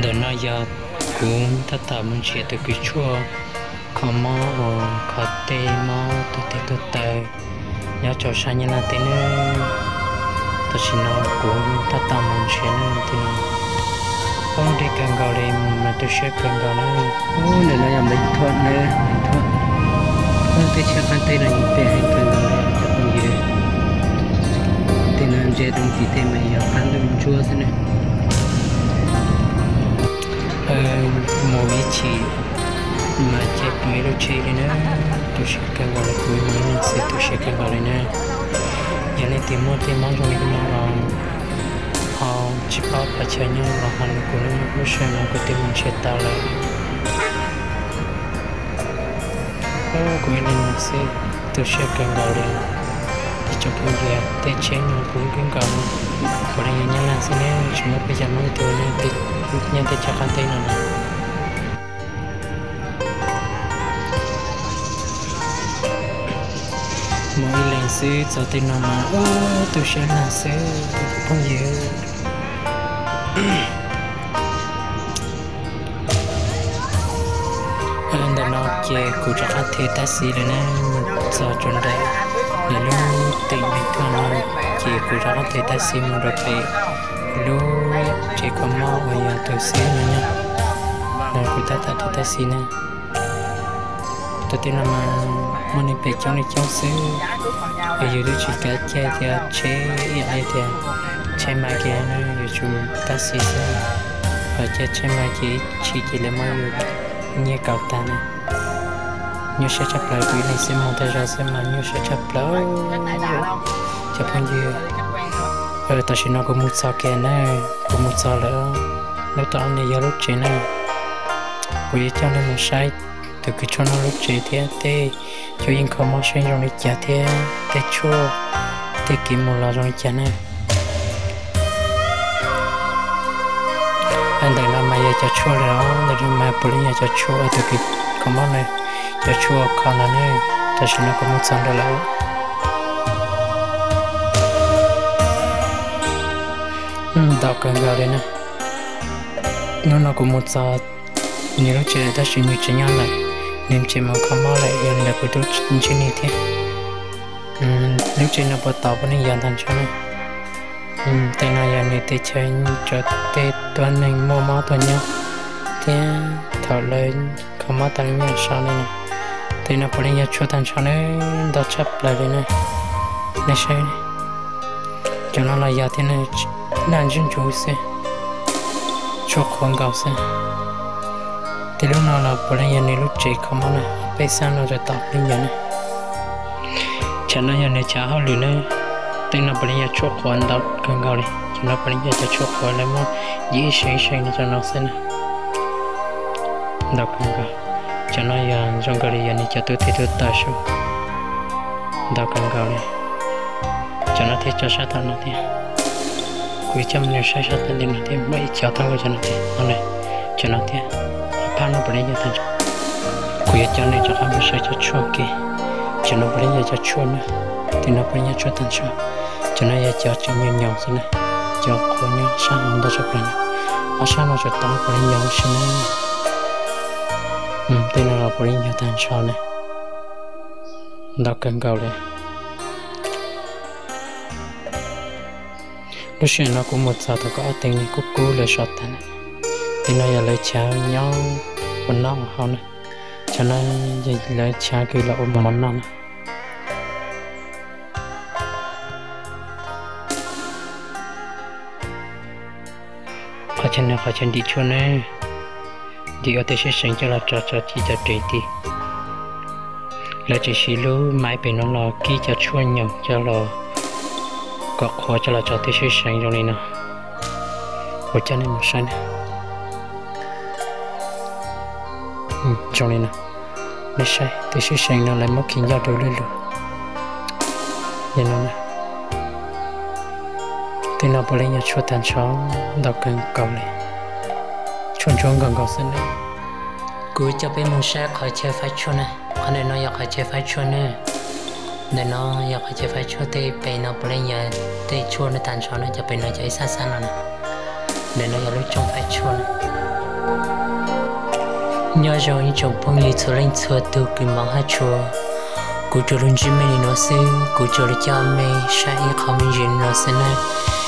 Ntawm no yog kuv tab tom mus nrhiav tus kws tshuaj kho mob uas kho tej mob tuag tes tuag taw nyob rau sab Nyab Laj teb nawb. Tam sim no kuv tab tom mus nrhiav no, ub, deb kawg nkaus li, mas tu siab kawg nkaus na. Ub, ntawm no yog Npeev Thuam na, Npeev Thuam. Ub, teb chaws qaab teb no yeej pem heev kawg nkaus li cov phooj ywg. Tej no ntsia rau tim tej mas yog qab ntuj ntsuab xwb na. Mus ib chim mas ces pom ib lub tsev li na, tu siab kawg nkaus li, kuv ib leeg xwb tu siab kawg nkaus li na. Yog leej twg muaj tej mob zoo li no los ho tsis paub qhov chaw nyob los ho nug kuv, lub sij hawm no kuv twb mus nrhiav tau lawm. Kuv ib leeg xwb tu siab kawg nkaus li. Ib tsoom phooj ywg, tej tsheb no kuv nkaus no puav leej yog Nyab Laj xwb ne, tsis muaj peb cov Hmoob twg nyob tej chaw qaab teb no na. Mus ib leeg xwb txog tej no mas ub, tu siab nag xwb phooj ywg. Ntawm no ces kuv rov qab them tab sis lawm ne, mus txog rau ntawm lawv lub teem Npeev Thuam no, ces kuv rov qab them tab sis mus rau pem lub tsev kho mob uas yog tus xib no nyob. Kuv tab tom them tab sis ne. Tau tej no mas muaj neeg pem coob li coob xwb, es yus twb tsis kav cia tias tsheb ib qe tias tsheb mas kev no yuav tsum tab sis xwb, los cia tsheb mas kev ib chim ces lawv muab yus nyiag kaus tag na. Nyuaj siab tshaj plaws, kuv ib leeg xwb mus tag zog xwb mas nyuaj siab tshaj plaws cov phooj ywg. Tam sim no kuv mus txog kiag na, kuv mus txog lawm. Lub tom no yog lub tsev na, kuv yuav coj nej mus saib tus kws tshuaj noj lub tsev thiab tej cuab yeej kho mob saib zoo li cas thiab tej tshuaj, tej kev mus los zoo li cas ne. Ntawm no mas yog cov tshuaj lawm os, ntawm no mas puav leej yog cov tshuaj tus kws kho mob na, cov tshuaj kho no ne. Tam sim no kuv mus txog ntawd lawm. Ntau kawg nkaus li na. Hnub no kuv mus txog nws lub tsev lawm tab sis nws tsis nyob lawm, nws tseem mus kho mob lawm, yog li ntawd kuv twb ntsib nws thiab. Lub tsev no puas tau puav leej yog tag nrho na. Tej no yog nws tej chaw, cov tej tuab neeg muaj mob tuaj nyob thiab thaum lawv kho mob tas li nyob so li no. Tej no puav leej yog tshuaj tag nrho na, ntau tshaj plaws li na. Nej saib, cov no los yog thiab, naj ntsuj ntsuv xwb, tshuaj qhuav nkaus xwb. Tej lub no los puav leej yog nws lub tsev kho mob na, peb xab no tau puav leej yog na. Tsam no yog nws tshav hauj lwm na. Tej no puav leej yog tshuaj qhuav ntau kawg nkaus li, cov no puav leej yog cov tshuaj qhuav lawv muab ib seem seem li cov no xwb na. Ntau kawg nkaus. Cov no yog zoo nkaus li yog nws cov tuab tes tuab taw sub. Ntau kawg nkaus li. Cov no thiab, cov sab tom no thiab. Kuv coj nej saib sab tom ntej no thiab, muaj ib cov tag nrho cov no thiab, no na, cov no thiab. Phab no puav leej yog tag nrho. Kuv yuav coj nej rov qab mus saib cov tshuaj ke. Cov no puav leej yog cov tshuaj na, tej no puav leej yog tshuaj tag nrho. Cov no yog cov tseem nyoos nyoos xwb na, cov qhuav nyob sab hauv ntau tshaj plaws na. Ob sab no tseem tau puav leej yog lub sib na. Tej no los puav leej yog tag nrho na. Ntau kawg nkaus li. Lub sij hawm no kuv mus txog thaum kawg ob teev kub kub lawv so tag na. Tej no yog lawv chav nyob ua noj ua haus na. Cov no yog lawv chav kws los ua mov noj na. Qhov chaw no qhov chaw ntim tshuaj na, ntim ua tej siab seev coj los tso tso cig cov rev tid. Lawv tseem siv lub maiv pem no los kib cov tshuaj nyoos coj los kom qhuav coj los tso tej siab seev zoo li no. Kuv coj nej mus saib na. Zoo li no, nej saib tej siab seev no lawv muab khi ncauj dua lwj lug li no. Tej no puav leej yog tshuaj tag nrho, ntau kawg nkaus li, tshuaj ntsuab nkaus nkaus xwb na. Kuv coj peb mus saib qhov chaw faib tshuaj na, qhov ntawm no yog qhov chaw faib tshuaj na. Ntawm no yog qhov chaw faib tshuaj tej pem no puav leej yog tej tshuaj nej tag nrho no, cov pem no cov ib xab xab no na. Ntawm no yog lub rooj faib tshuaj na. Nyob zoo ib tsoom phooj ywg txhua leej txhua tus kws hmov hab tshua, kuv tsuas lug ntsib mej li no xwb, kuv tsuas lug coj mej saib ib qho me ntsis no xwb nawb.